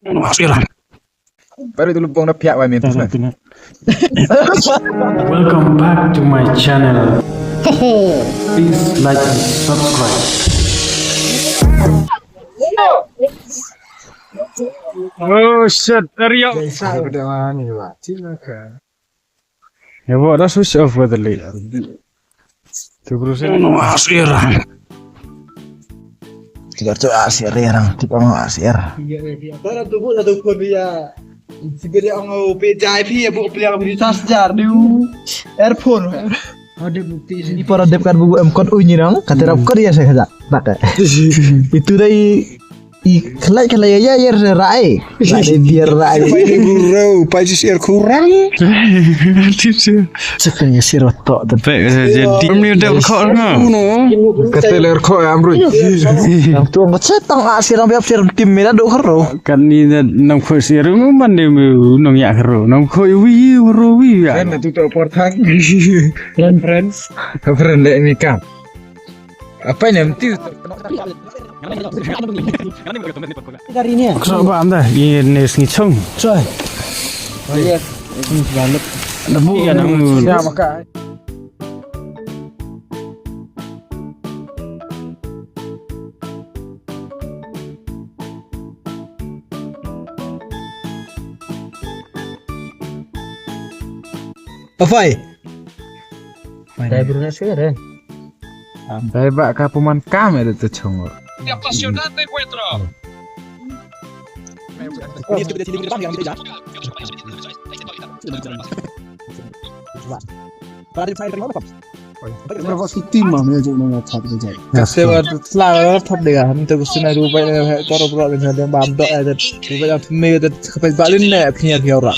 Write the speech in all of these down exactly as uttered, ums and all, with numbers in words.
Pari tu lubong na piak wai mi. Welcome back to my channel. Please like and subscribe. Oh shit, Rio. Ya, bo, dah switch off ba tadi. Tu bro, saya no asir. Kita tu asir ya, orang. Tiba mau asir. Tara tu bu satu phone ya. Siberi ang pe jai phi ya bu piliang di sas jar di earphone. Ada bukti sini. Para dep kan bu em kot unyi nang, kata rap kot ya saya kata. Tak. Itu dari I khlai khlai ya ya rai. Rai biar rai. Pai ni guru, pai jis er kurang. Sekan ya sir to. Tapi jadi ni udah kok na. Kata ler kok ya amru. Yang tu ngat setang a sir biar sir tim mera do kero. Kan ni nang kok sir mu man ni mu nang ya kero. Nang kok wi kero wi ya. Kan tu to portang. Friend friends. Friend le ni kam. Apa ni mesti? Dari ni. Kso ba anda ini sngi chung. Choi. Nabu ya nang. Ya maka. Afai. Dai bru na sir eh. Dai ba ka puman kam eh tu chong. Qué apasionante encuentro. Para di file terima apa? Pero vos tu tim ma me jo na thap de jai. Kaste ba tla thap de ga, ni te gusto na ru ba na he koro bro de na de bam do eh de ru ba na me de kapai ba lin ne phi ya phi ora.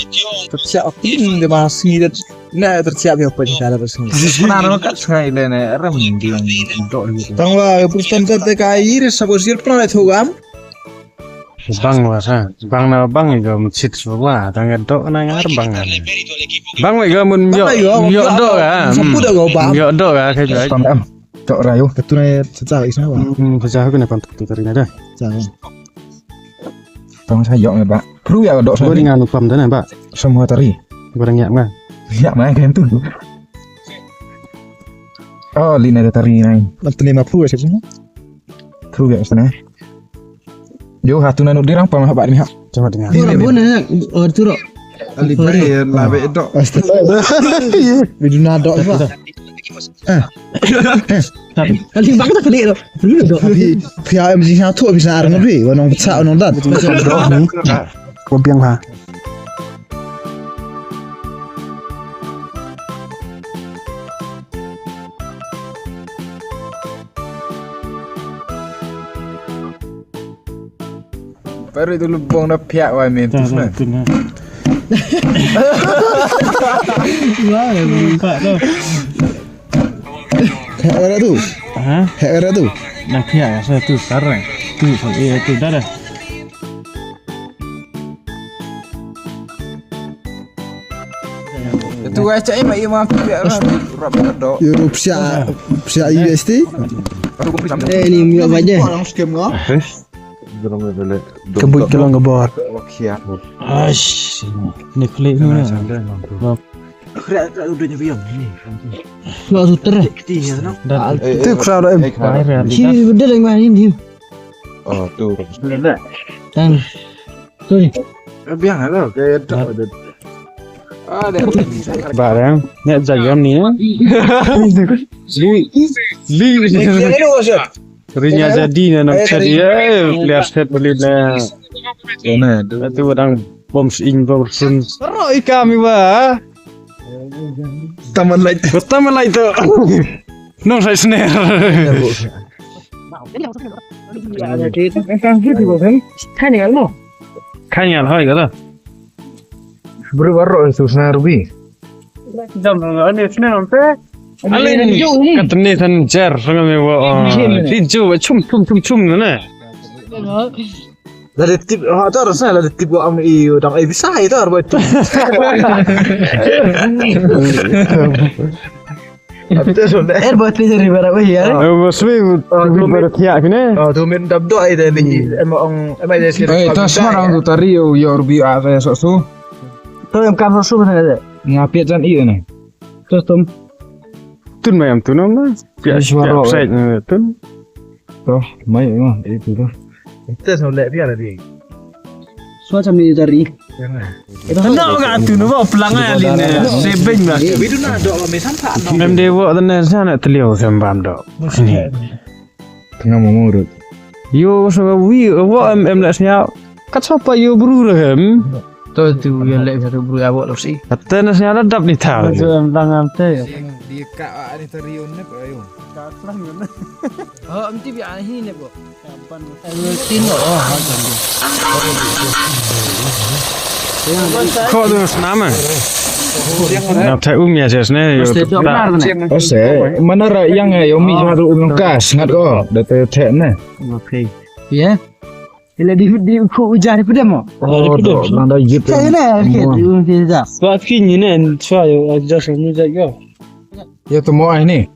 Tapi sia tim de ma sngi de. Na tersiap ya pun cara terus. Mana no kat sangai le ne ram di do. Tang wa ya pun stan kat te kai ir sabo sir pernah le thugam. Bang wa sa, bang na bang ga mchit wa, tang ga do na ngar bang na. Bang wa ga mun yo, yo do ga. Sapu da ga bang. Yo do ga kai jai. Tang am. Tok rayo. Ketu na sa sa isna wa. Hmm, sa sa ko na pan tu tari na da. Sa. Tang sa yo me ba. Pru ya do sa. Ko ringan pam da na ba. Semua tari. Barang ya ma. Ya ma kan tu. Oh, lina da tari nai. Nang tene ma pru ya sini. Pru ya sini. Yo, ha tu nanu dirang pam ha ba ni ha. Coba dengar. Bun bun ya, oh tu ro. Ali bai la be do. Astaga. Biduna do ba. Ah. Ali bang tak kali do. Pia em ji ha tu bisa arang bi, wa nong pecah nong dat. Ko biang ha. Pero itu lubong na piak wai men tu sna. Wah, ya, nampak tu. Hek era tu. Ha? Hek era tu. Na piak ya, sa tu sekarang. Tu, sa, eh, tu, dah, dah. Tu ai cai mai ma pi ra rap do. Euro psia, psia U S D. Eh, ni mi ba je. Orang scam ngah. Kebut kelong kebor. Ash, ni klik ni. Kira tak udah nyebiang ni. Lo suter. Ketinya no. Tu crowd em. Hi, betul yang main ni. Oh, tu. Tang. Sorry. Biang lah, kayak tak ada. Barang, nek jayam ni, eh. Li, li, li. Rinya jadi na nang jadi, eh, player set beli na. Itu barang bom sing bom sun. Ro ikam iwa. Taman light. Taman light tu. Nong sai snare. Kan gitu kan? Kan ya lo. Kan ya lo, ya lo. Bru baru tu sna rubi. Jam lo, ani sna nampe. Alin, katni tan jar, sanga me wa. Tinju, chum, chum, chum, chum, na. Lada tip, ha, tu rasa lada tip wa am i, dang, eh, bisa, eh, tu, arba tu. Ate so le. Er bot pi jari bara wei ya. Oh, bos wi, oh, tu min bara thiak ne. Oh, tu min dap do ai de ni. Em ong, em ai de si. Eh, ta sma rang tu tari yo, yo rubi a ta so so. To em kam so so ne de. Nga piat jan i ne. To tum. Tun mai em tu no ma. Piat, piat sai ne tun. To mai ma e tu to. Te so le pia la di. Swa cham ni dari. Tanda ka tu no ba pelang ai lin, eh, se beng ba. Bidu na do me sampa no. Em de wo tanda sa na tliu sem bam do. Ni. Tengah mengurut. Yo so wi wo em em la snya. Kat sapa yo bru re em. To tu yo le sa tu bru abo lo si. Kat na snya la dap ni tha. Tu em lang am te. Di ka ani tarion ne pa yo. Oh, em ti bi ani ne bo. Ko do snama. Na ta um ya jes ne. Ose, mana ra yang e, yo mi jadu um ka sngat ko, da te te ne. Okay. Ye. Ile di di ko ujar pu demo. Oh, do, nang da yip. Te ne, ke di um ke da. Swa ki ni ne, swa yo, just ni ja yo. Ya to mo ai ni.